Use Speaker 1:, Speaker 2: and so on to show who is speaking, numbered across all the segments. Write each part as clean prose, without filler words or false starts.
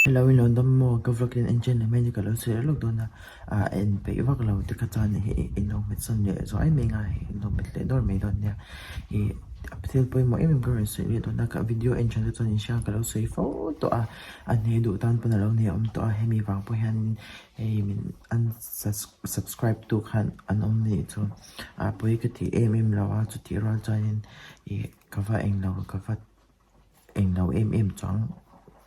Speaker 1: Hello in lo dam maw ka vlog in en chen leh mai ni ka lo sawi lawk dawn a ah en peih vak lo te kha chuan hei in lo hmet sawn leh zuai mai nga hei in lo hmet leh dawr mai dawn nia ih thil pawimawh em em ka rawn sawi leh dawn a ka video en than te chuan in hria ka lo sawi fo tawh a a hne duh tan pawn a lo hne awm tawh a hemi vang pawh hian hei min an subscribe tu khan an awm nih chu ah pawi ka ti em em lo a chutih rual chuan ih ka va englo ka va. Englo em em chuang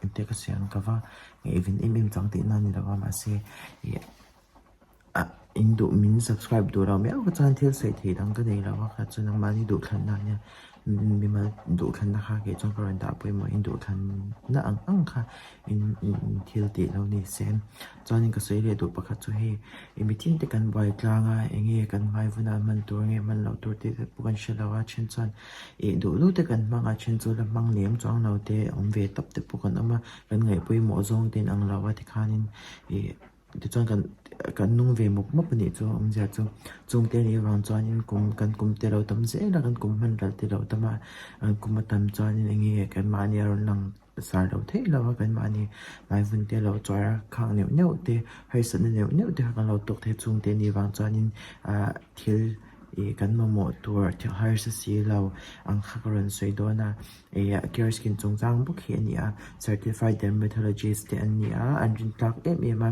Speaker 1: engtia ka sawi ang ka va ngaihven em em chuang tihna a ni lo a mahse ih ah in duh min subscribe duh lo miau kha chuan thil sawi theih dang ka nei lo a kha chuan nangmahni duhthlanna ania mimal duhthlanna kha kei chuan ka rawn dah pawimawh in duhthlanna ang ang kha in thil tih lo ni se chuanin ka sawi leh duh pakhat chu hei ih mi tin te kan buai tlang a enge kan hmai vunah hman tur nge hman loh tur tih te pawh kan hre lo a then chuan. Ih duh duh te kan hmang a then chu la hmang lem chuang lo te awm ve tawp te pawh kan awm a kan ngaih pawimawh zawng te in ang lo a tikhanin ih tichuan kan kan nung ve mawp mawp a nih chu awmzia chu chung te nih avang chuanin kum kan kum te lo tam zel a kan kum hman ral te lo tam a kum a tam chuanin eng nge kan mahni a rawn lang sar lo theih lo a kan mahni hmaivun te lo chuar a khang neuh neuh te harsatna neuh neuh te kha kan lo tawk thei chung te nih avang chuanin ah thil. Ih kan mamawh tur thil harsa si lo ang kha ka rawn sawi dawn a ih care skin chungchang bawk hi a ni a certified dermatologist te an ni a an rin tlak em em a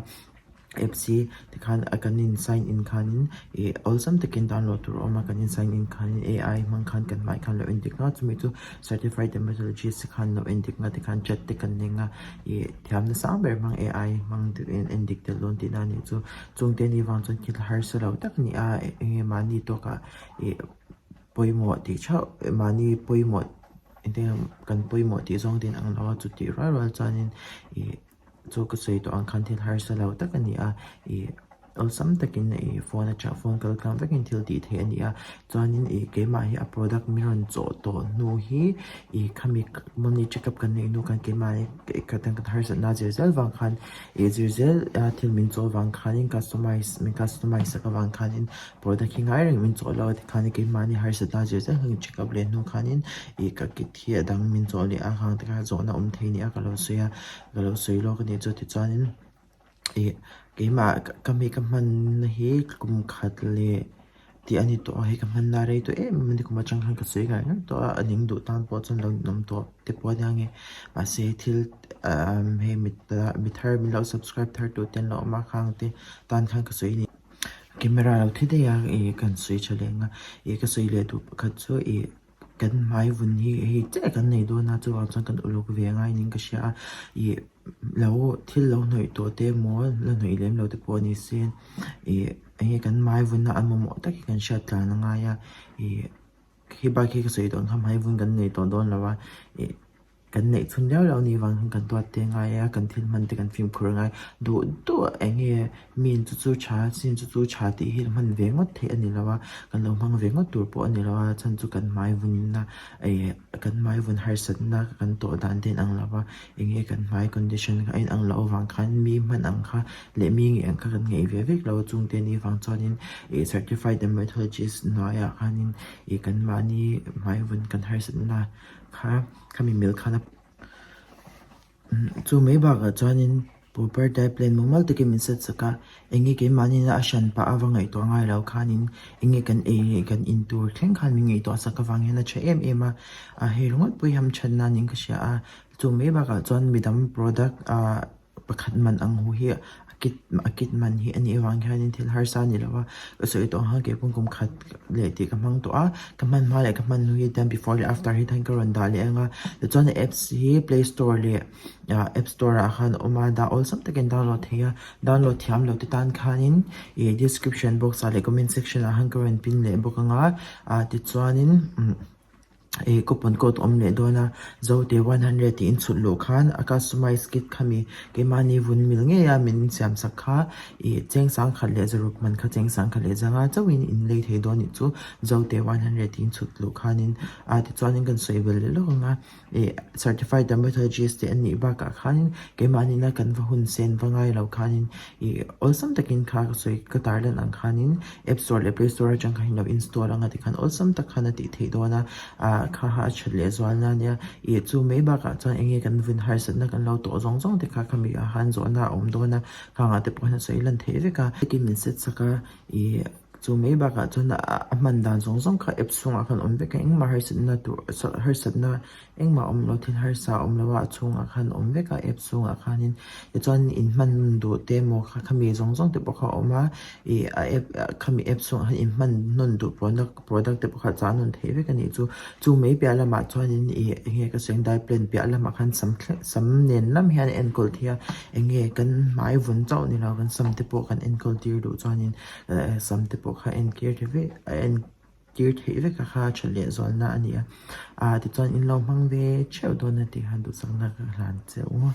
Speaker 1: apps hi tikhan a kan in sign in khanin ih awlsam takin download tur a awm a kan in sign in khanin ai hmang khan kan hmai khan lo endik nghal chumi chu certified dermatologist te khan lo endik nghal tikhan chat te kan nei a ih thiamna sang ber hmang ai hmang te endik tel dawn tihna a nih chu. Chungte ni vang chuan thil harsa lo tak a ni a eng nge mahni tawkah ih pawimawh tih theuh mahni pawimawh engtin nge kan pawimawh tih zawng te in ang lo a chutih rual rual chuanin ih chu ka sawi tawh ang khan thil harsa lo tak a ni a ih awlsam takin ih phone atang phone kal tlang vekin thil tih theih a ni a chuanin ih keimah hi a product min rawn chawh tawh hnu hi ih khami mahni check up kan neih hnu khan keimah hi kan harsatna zir zel vang khan. Ih zir zel a thil min chaw vang khanin customize min customize sak avang khanin product hi ngai reng min chawh lo a tikhanin keimahni harsatna zir zel khan check up leh hnu khanin ih ka kit hi a dang min chawh leh a khang te kha zawhna awm thei nia ka lo sawi a ka lo sawi lawk a nih chu tichuanin ih keimah ka mi ka hmanna hi kum khat leh. Tih a ni tawh a, hei ka hmanna rei tawh em em a ni kum atang khan ka sawi ngar ngar tawh a, a ning duh tan pawh chuan lo ninawm tawh te pawh a nia nge mahse thil ahh hei mi mi thar min lo subscribe thar tur te an lo awm a khang te tan khan ka sawi a ni. Camera lo thi daih a ih kan sawi tha leh ang a ih ka sawi leh duh pakhat chu ih kan hmai vun hi hei chiah kan nei dawn a chuvang chuan kan uluk ve a ngai niin ka hria a ih lo thil lo hnawih tawh te emaw la hnawih lem lo te pawh ni se ih eng nge kan hmai vun a an mamawh tak hi kan hriat tlan a ngai a ih khi bike hi ka sawi dawn kha hmai vun kan nei tawh dawn lo a ih kan neih chhun viau loh anih vang hian kan tuat te ngai a kan thil hman te kan fimkhur a ngai duh duh eng nge mi chu chu tha chin chu chu tha tih hi hman ve ngawt theih a ni lo a kan lo hmang ve ngawt tur pawh a ni lo a chhan chu kan hmai vun na ih kan hmai vun harsatna kan tawh dan te a inang lo a eng nge kan hmai condition kha a inang loh avang khan mi hman ang kha leh mi ngei ang kha kan ngeih ve vek lo a chung te anih vang chuanin ih certified dermatologist hnuaiah khanin ih kan mahni hmai vun kan harsatna kha khami mil khan a chu mai bakah chuanin proper diet plan mumal takin min set sak a eng nge keimahni a hran pah a va ngaihtuah ngai lo khanin eng nge kan ei leh kan in tur thleng khan min ngaihtuah sak avang hian a tha em em a a hei ringawt pawh hi hamthat nan in ka hria a chu mai bakah chuan midang product ah pakhat man ang hu hi a kit a kit man hi a nih avang hianin thil harsa a ni lo a ka sawi tawh ang kei pawh kum khat leh tih ka hmang tawh a ka hman hma leh ka hman hnu hi tiang before leh after hi tiang ka rawn dah leh ang a tichuan apps hi play store leh ah app store ah khan a awm a dah awlsam takin download thei a download thiam lo te tan khanin ih description box ah leh comment section ah khan ka rawn pin leh bawk ang a ah tichuanin umm. Ih coupon code awm leh dawn a zote 100 tih in chhut luh khan a customize kit khami keimahni vun mil ngei a min siam sak kha ih cheng sangkhat leh zaruk man kha cheng sangkhat leh zanga chauhin in lei thei dawn nih chu zote 100 tih in chhut luh khanin a tichuanin kan sawi belh leh lawk ang a ih certified dermatologist te an nih bakah khanin keimahni na kan va hun sen va ngai lo khanin ih awlsam takin kha ka sawi ka tarlan ang khanin app store leh play store atang khan in lo install anga tikhan awlsam tak khan a tih theih dawn a ah. ah kha kha a that leh zual na ania ih chu mai bakah chuan eng nge kan vun harsatna kan lo tawh zawng zawng te kha khami ah khan zawhna a awm dawn a khangah te pawh hian a sawi lan theih vek a tin min set sak a ih chu mai bakah chuan a hman dan zawng zawng kha app chhungah khan awm vek a engmah harsatna tur harsatna Engmah awm lo thil harsa awm lo a a chhungah khan awm vek a app chhungah khanin tichuan in hman duh te emaw kha khami zawng zawng te pawh kha a awm a ih a app khami app chhungah khan in hman hnawn duh product product te pawh kha chah nawn theih vek a nih chu chu mai piah lamah chuanin ih eng nge ka sawi ang dai plan piah lamah khan sam thleng sam nen lam hian a enkawl theih a eng nge kan hmai vun chauh ni lo kan sam te pawh kan enkawl tir duh chuanin sam te pawh kha entir ta vek a en. Tir theih vek a kha tha leh zualna a ni a, ah tichuan in lo hmang ve theuh dawn a tih khan duhsakna ka hlan che u.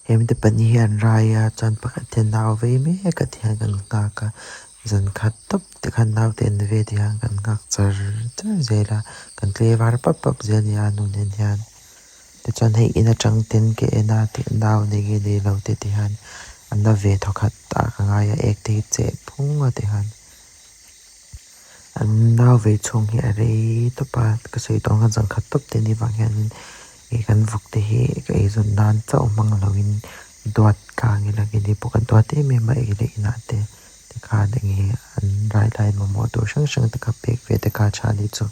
Speaker 1: Hemi te pahnih hi an rai a chuan pakhat hian nau vei mek a tihian kan nghak a zan khat tawp te khan naute an ve tihian kan nghak char char zel a kan tle var pap pap zel a ni a nu nen hian. Tichuan hei in atang ten ka en a tih nau nei nge nei lo te ti hian an la ve thawkhat ah ka ngai a ek te hi cheh phung a ti hian an nau ve chhung hi a rei tawp a ka sawi tawh ang khan zan khat tawp te ni vang hianin ih kan vawk te hi ka eizawn nan chauh hmang lovin duat tlang ila keini pawh kan duat em em a ei leh inah te tikhan enge an rai lai mamawh tur hrang hrang te kha pek ve te kha a tha a nih chu.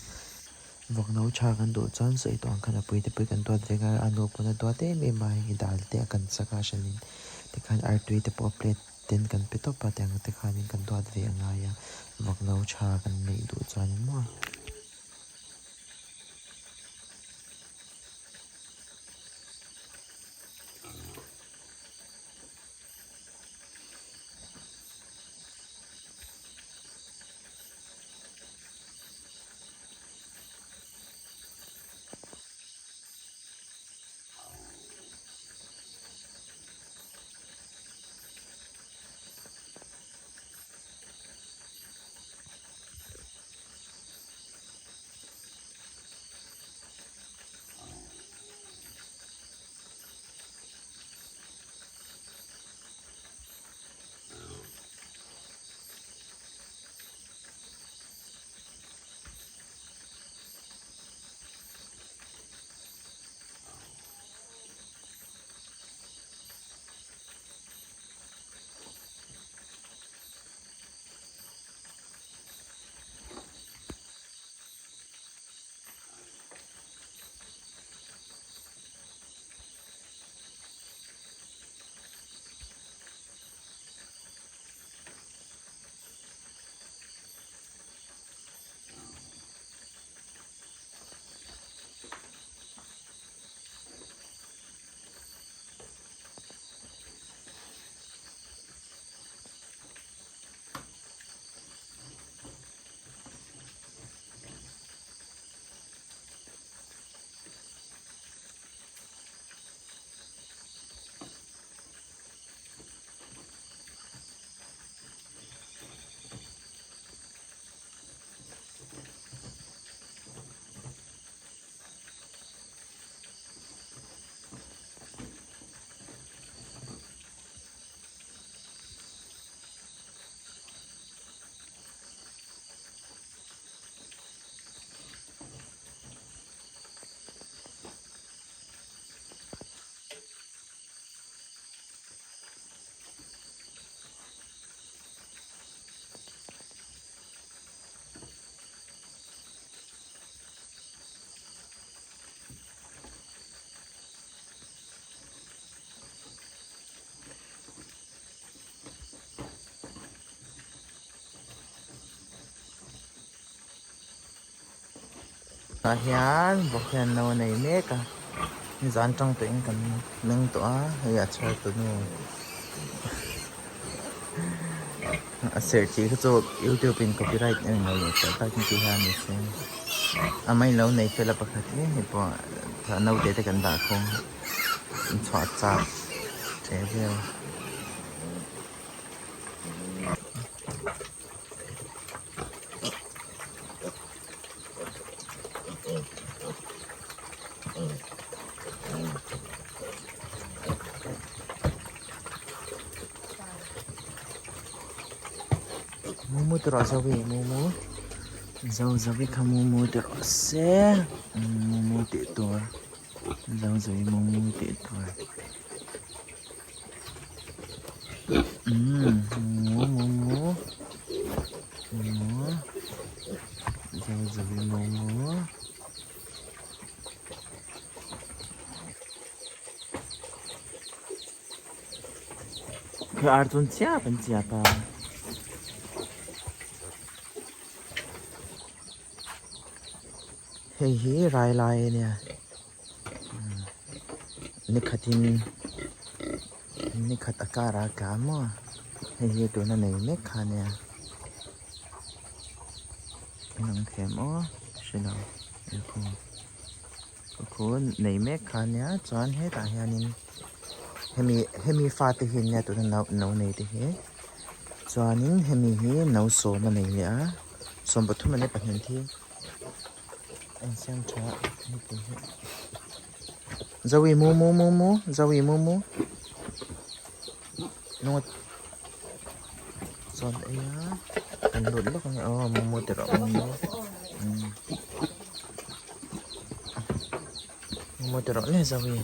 Speaker 1: Vawk no tha kan duh chuan sawi tawh ang khan a pui te pawh kan duat vek a, a nu pawn a duat em em a, hei dal te a kan chak a hranin tikhan artui te pawh plate ten kan pe tawp a tiang te khanin kan duat ve a ngai a, vawk no tha kan neih duh chuan maw. Tah hian vawk hian no a nei mek a nizan tang tawhin kan meng tawh a hei a chhar tu nu A serh tih kha chu youtube in copyright em lo leh tawh tak tih hian ni se a mai lo nei fel a pakhat hi hei pawh naute te kan dah khawm in chhuah chak teh vel. Mumu ti rawh Zoe mumu Zo Zoe kha mumu ti rawh se mumu tih tur Zo Zoe mumu tih tur umm mumu mumu mumu Zo Zoe mumu. Khi ar chuan chiap an chiap a. Hei hi rai lai a nia ni khatin ni khat a kar a tla maw hei hi tuna nei mek kha a nia a lang thei maw hre lo. Khu nei mek kha ania chuan hetah hianin hemi hemi fate hi ania tuna no no nei te hi chuanin hemi hi no sawm a nei leh a 13 ania pahnih hi a insiam tha a heti hi Zoe mu mu mu mu Zoe mu mu lung chuan ei a kan lut lawk ange aw momo te rawh momo umm momo te rawh le Zoe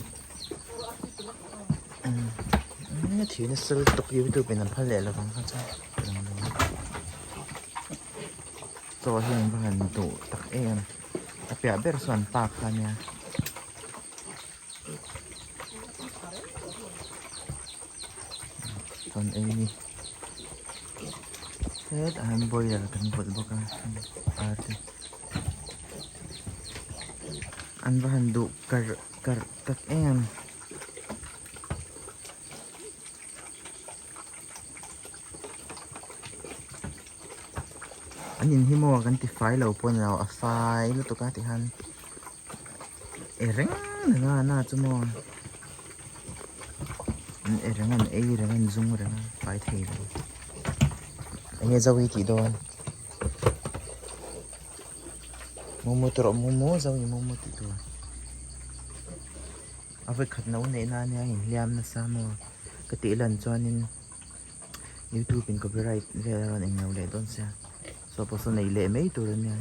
Speaker 1: umm thih nasa lutuk youtube in an phal leh lovang kha chuan chaw hi an va han duh tak em a piah ber sawn pa kha ania. Chuan ei ni hetah hian boiler kan vawlh bawk a ar te an va han duh karh karh tak em. An in hi maw kan ti fai lo pawh a ni lo a fai lutuk a ti hian. E reng reng a na chu maw an e reng an ei reng an zum reng a fai thei lo enge zoe tih dawn momo te rawh momo zoe momo tih tur a vawi khat no neih na ania inhliam nasa maw ka tih lan chuanin youtube in copyright vel a rawn englo leh dawn sia. Saw pawh saw nei leh mai tur ania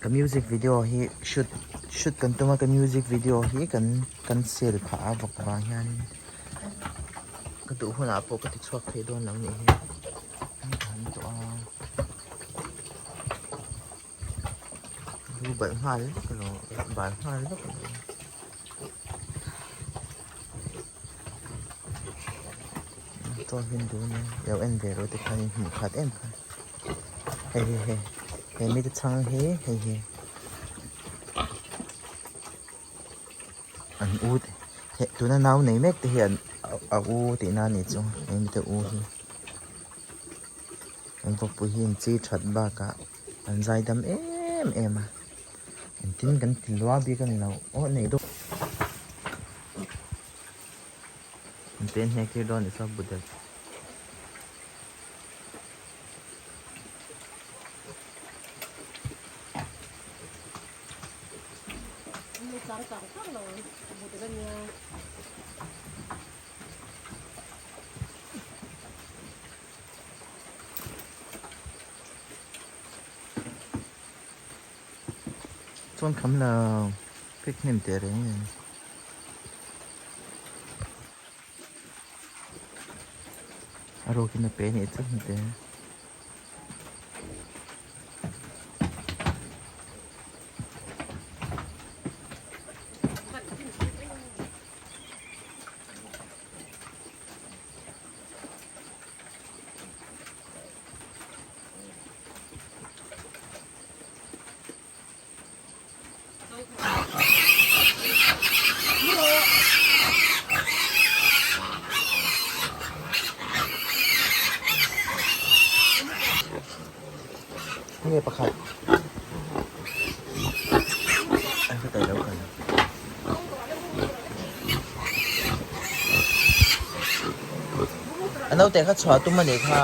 Speaker 1: ka music video hi shoot shoot kan tum a ka music video hi kan cancel phah a vawk vang hianin ka duh hunah pawh ka ti chhuak thei dawn lo nih hi ka han tawh a lu balh nghal vek alawm bal nghal vek alawm. Chaw hi an duh ania lo en ve rawh tikhan in hmuh khat em kha hei hi hei he mite chhang hi hei hi an u te he tuna nau nei mek te hi an a u tih na anih chu he mite u hi an vawkpui hi an chi that bakah an zai dam em em a engtin kan ti lua bik a ni lo aw nei deuh. An pen hnek tir dawn anih chuan budel. Chuan kham lo phek hnem teh reng nen. A rawkin a pe nih chu hnute. Hetah i lo kal. A naute kha chhuah tum a nih kha.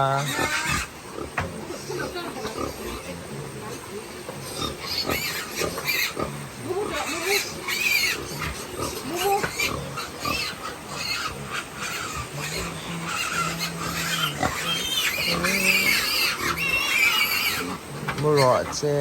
Speaker 1: Mu rawh che.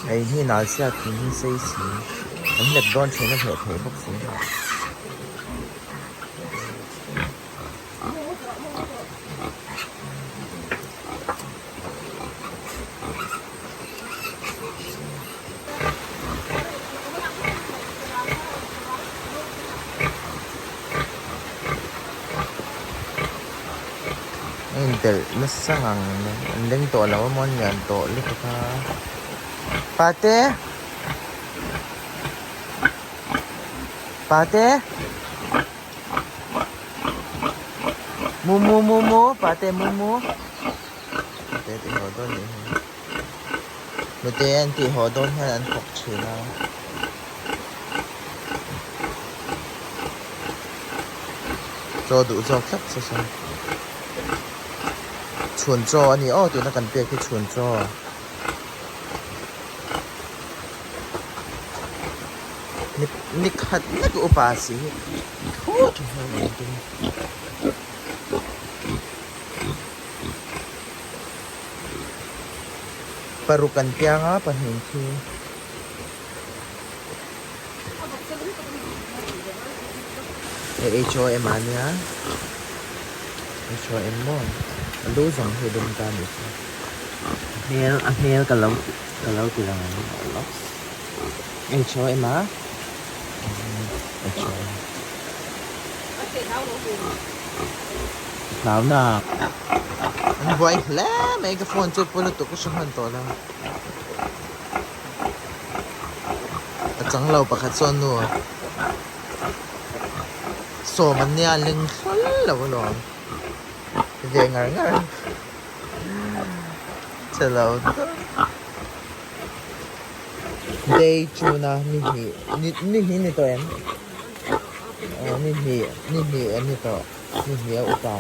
Speaker 1: Hei hi nal chhiat thing hi sei si an hlep dawn thin a hleh theih bawk si. A intelh nasa ngang mai an leng tawh lo a maw an lian tawh lutuk a pate pate mu mu mu mu pate mu mu pate tih haw dawn nih hi nute an tih haw dawn hian an thawk thin a. Chaw duh zawk tlat che sawn chhun chaw a ni aw tuna kan pek hi chhun chaw ni khat lek upa si hi thu thu hian an tum. Paruk an piang a pahnih khi. Hei H O M a nia H O M maw a lu zawng hi dum ta ni chu a hmel a hmel ka lo ka lo ti lang ang H O M a H O M hlau na an buai hle mai ka phone chu pawi lutuk ka hre hman tawh lo. A chang lo pakhat chuan nu sawm an nia leng hlawl lo alawm ve ngar ngar che lo deuh day chuna ni hnih ni hnih ni tawh em aw ni hnih ni hnih an ni tawh ni hnih a upa.